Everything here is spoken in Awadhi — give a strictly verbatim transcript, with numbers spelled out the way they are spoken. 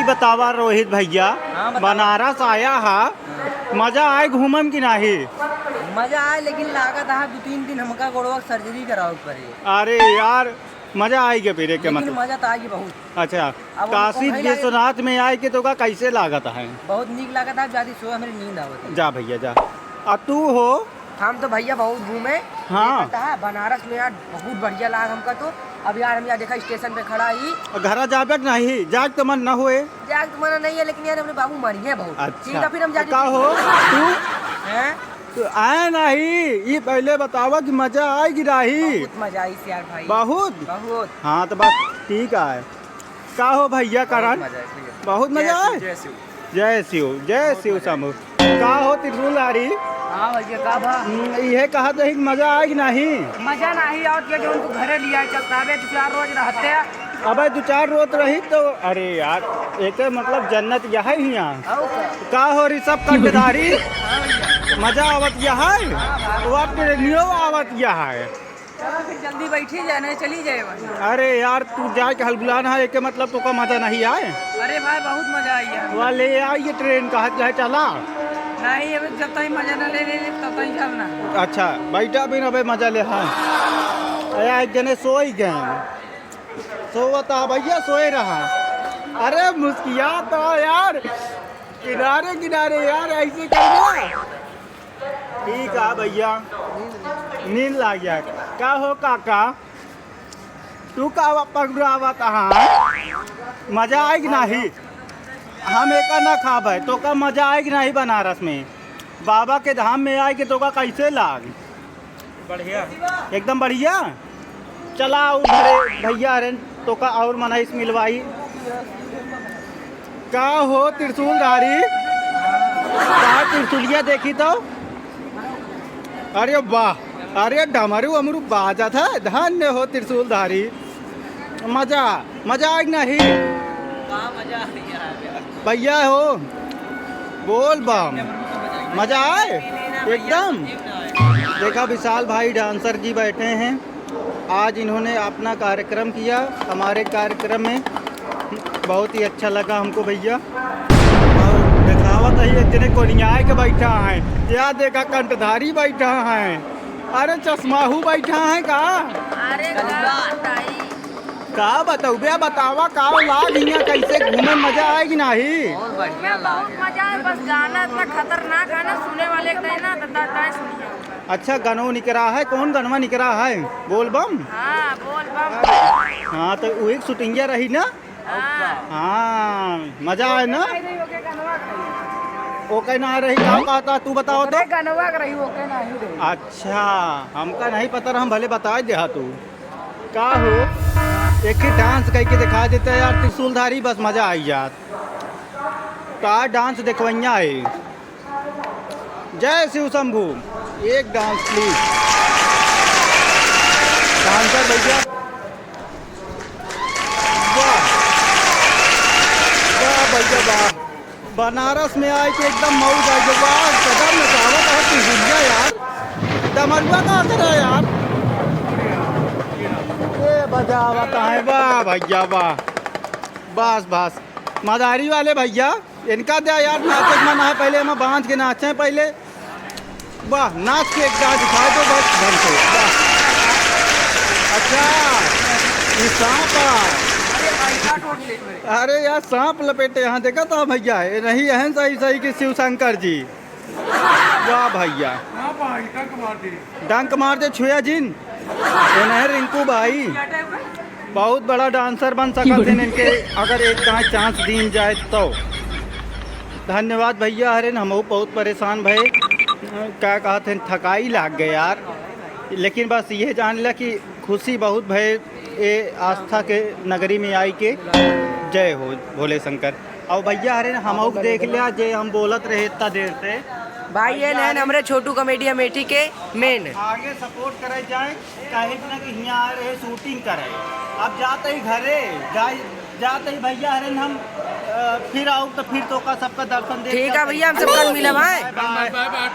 बतावा रोहित भैया, हाँ, बतावा। बनारस आया हा, हाँ। मजा आए घूमम कि नाही? मजा आए, लेकिन लागत है दो तीन दिन हमका गोड़वा के सर्जरी करावे के पड़े। अरे यार, मजा आएगी फिर, एक लेकिन मतलब। मजा तो आएगी बहुत। अच्छा, अब काशी घूमे लागे। विश्वनाथ में आए के तोका कैसे लागत है? बहुत नीक लागत है, ज्यादा सोए हमरे नींद आवत है। जा भैया जा। आ तू हो? हम तो भैया बहुत घूमे। हाँ। ये पता है, बनारस में यार बहुत बढ़िया लाग हमका तो। अब यार हम यहाँ देखा स्टेशन पे खड़ा ही। घरा जाबे के नहीं, जाए के तो मन न होए। जाए के तो मन नहीं है, लेकिन यार हमरे बाबू मरिहे बहुत। अच्छा। ठीक है, फिर हम जाके का हो? तू? हैं? तो आए नहीं, ये पहले बतावा कि मजा आए कि नहीं? बहुत मजा आई यार भाई। बहुत? बहुत। हाँ, तो बस ठीक है। का हो भैया करण? बहुत मजा आए, ठीक है। बहुत मजा आए? जय शिव, जय शिव। जय शिव, जय शिव शंभू। का हो त्रिशूलधारी? हाँ भैया, का बा? हम्म, इहे कहत रही कि मजा आए कि नहीं? मजा नहीं आवत के, जो उनको घरे लिया चलता, अबे दो चार रोज रहते हैं। अबे दो चार रोज रही तो, अरे यार, एके मतलब जन्नत यह है हियाँ। आओ का? का हो ऋषभ कंठधारी? हाँ भैया। मजा आवत यह है? हाँ, हाँ। वो ट्रेनियो आवत यह है। चला फिर जल्दी बैठी जाए, नहीं चली जाए भाई। अरे यार, तू जाए के हलबुलान है, एके मतलब तोका मजा नहीं आए? अरे भाई, बहुत मजा आई है। वाह, ले आई ये ट्रेन, कहा चाहे चला। नहीं, अब जब तक मजा न ले, ले, ले, तब तक चलना। अच्छा, बैठा भी ना बे, मजा ले, हाँ। अरे, एक जने सोई गए। सोवता भैया, सोए रहा। अरे, मुस्कियात है यार, किनारे किनारे यार, ऐसे करना। ठीक है भैया, नींद लाग गया। का हो काका, तू का पगुरावत है? मजा आए कि नहीं? हम एका ना खाबे, तोका मजा आए कि नहीं बनारस में? बाबा के धाम में आए के तोका कैसे लाग? बढ़िया। एकदम बढ़िया। चला, उ घरे भैया हरेन, तोका और मनई से मिलवाई। का हो त्रिशूलधारी? का त्रिशूलिया देखी तो? अरे वाह, अरे डमरू अमरू बाजत है, धन्य हो त्रिशूलधारी। मजा, मजा आए कि नहीं? का मजा आ रही है? भैया हो, बोल बम, मजा आए एकदम। देखा, विशाल भाई डांसर जी बैठे हैं, आज इन्होंने अपना कार्यक्रम किया हमारे कार्यक्रम में, बहुत ही अच्छा लगा हमको भैया। और दिखावत है, एक जने कोनियाए के बैठा है, या देखा कंठधारी बैठा है, अरे चश्माहू बैठा है का? अरे का बताई? का बतउबे, बतावा का लाग हियाँ, कैसे घूमे, मजा आए कि नाही? बहुत बढ़िया लाग। बहुत मजा आए, बस गाना इतना खतरनाक है ना, सुने वाले के ना, तो दादा सुनिए। अच्छा, गनवा निकरा है, कौन गनवा निकरा है? बोल बम? हाँ, बोल बम। हाँ, तो वही shooting रही ना? हाँ। हाँ, मजा आए ना? ओके ना रही, का कहता तू बताओ तो? ओकरे गनवा के रही, ओके ना ही रही। अच्छा, हमका नहीं पता रहा, हम भले बताए देहा तू। का हो, एक ही डांस कइके दिखा देता यार त्रिशूलधारी, बस मजा आई जात। का डांस देखवैया है। जय शिव शंभू, एक डांस प्लीज। डांसर भैया, वाह, वाह भैया वाह। बनारस में आए के एकदम मौज आ गई। वाह, गजब नचावत है तू भैया यार। डमरुआ का असर है यार। ये बजावत है, वाह भैया वाह। बस, बस। मदारी वाले भैया, इनका द्या यार, नाचे के मन है, पहले हम बांध के नाचे पहले। वाह, नाच के एक डांस दिखा दो बस ढंग से। वाह। अच्छा, ये सांप आ। अरे यार, सांप लपेटे यहाँ, देखा था भैया, ये नहीं, यहन सही सही कि शिव शंकर जी। वाह भैया। हाँ भाई, डंक मार दे। डंक मार दे, छुया जिन। ये नहीं रिंकू भाई। बहुत बड़ा डांसर बन सकत हैं इनके, अगर एक दाएं चांस दीन जाए तो। धन्यवाद भैया हरेन, हमहू बहुत परेशान भए, का कहत हैं, थकाई लाग गए यार। लेकिन बस ये जान ला कि खुशी बहुत भए ए आस्था के नगरी में आई के। जय हो भोले शंकर। और भैया हरेन, हमहू के देख लिया जे हम बोलत रहे इतना देर से। भाई ये भैया नैन हरेन हमरे छोटू कॉमेडी अमेठी के मेन। आगे सपोर्ट करे जाए। काहे कि ना कि हियाँ आ रहे शूटिंग करे, अब जात ही घरे, जा, जात ही भैया हरेन हम, अ, फिर आउब तो फिर तोका सबका दर्शन दे। ठीक है भैया, हम सब कल मिलब, हैं? Bye, bye.